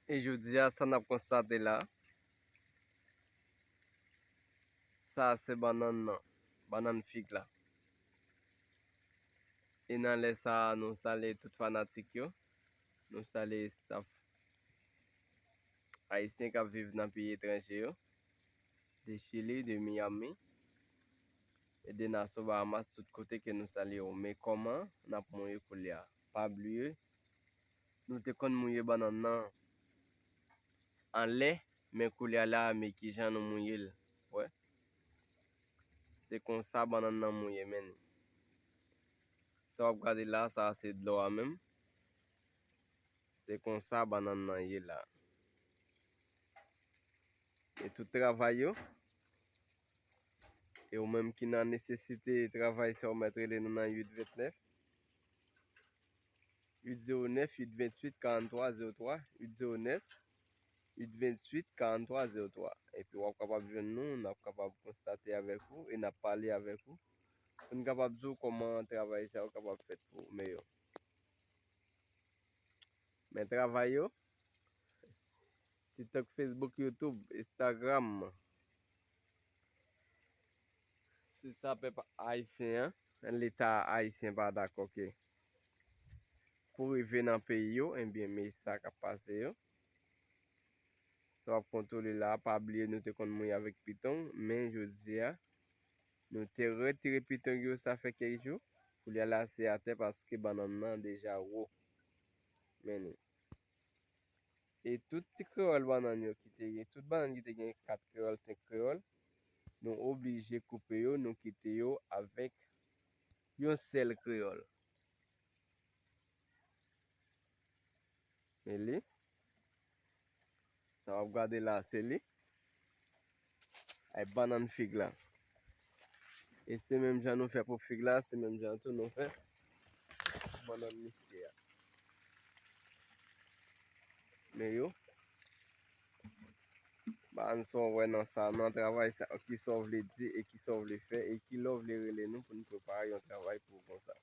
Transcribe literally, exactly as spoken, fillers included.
E jodi a, sa n ap konstate la, sa a se bannann nan, bannann fig la. E nan lè sa a, nou salye tout fanatik yo. Nou salye staff ayisyen k ap viv nan peyi etranje yo, de Chili, de Miami, e de Nassau, Bahamas, tout kote ke nou salye yo. Men kòman n ap mouye koulye a? Pa bliye, nou te konn mouye bannann nan anlè, men koulye a la, men kijan nou mouye l. Wè. Se konsa bannann nan mouye, men. Sa w ap gade la, sa a se dlo a menm. Se konsa bannann nan ye la. E tout travay yo. E ou menm ki nan nesesite travay sa, ou mèt rele nou nan uit vennèf, uit zewo nèf, uit venntuit, karanntwa zewo twa, uit zewo nèf, uit venntuit, karanntwa zewo twa. Epi w ap kapab jwenn nou, n ap kapab konstate avèk ou e n ap pale avèk ou pou n kapab di w kòman travay sa yo kapab fèt pou ou meyè. Men travay yo, TikTok, Facebook, YouTube, Instagram. Se sa pèp ayisyen an, Leta ayisyen pa dakò ke pou rive nan peyi yo, ebyen, men sa k ap pase yo. Sa w ap kontwole la, pa bliye nou te konn mouye avèk pitong, men jodi a, nou te retire pitong yo, sa fè kèk jou. Koulye a la, se atè paske bannann nan deja wo. Men li. E tout ti kreyòl bannann yo ki te gen, tout bannann ki te gen kat kreyòl, senk kreyòl, nou oblije koupe yo, nou kite yo avèk yon sèl kreyòl. Men li. Sa w ap gade la, se li. Ay bannann fig la. E se menm jan nou fè pou fig la, se menm jan tou nou fè pou bannann mistè a. Men yo, ba n sa w wè nan sa, nan travay sa, ki sa w vle di e ki sa w vle fè e ki lè w vle rele nou pou n prepare yon travay pou ou konsa.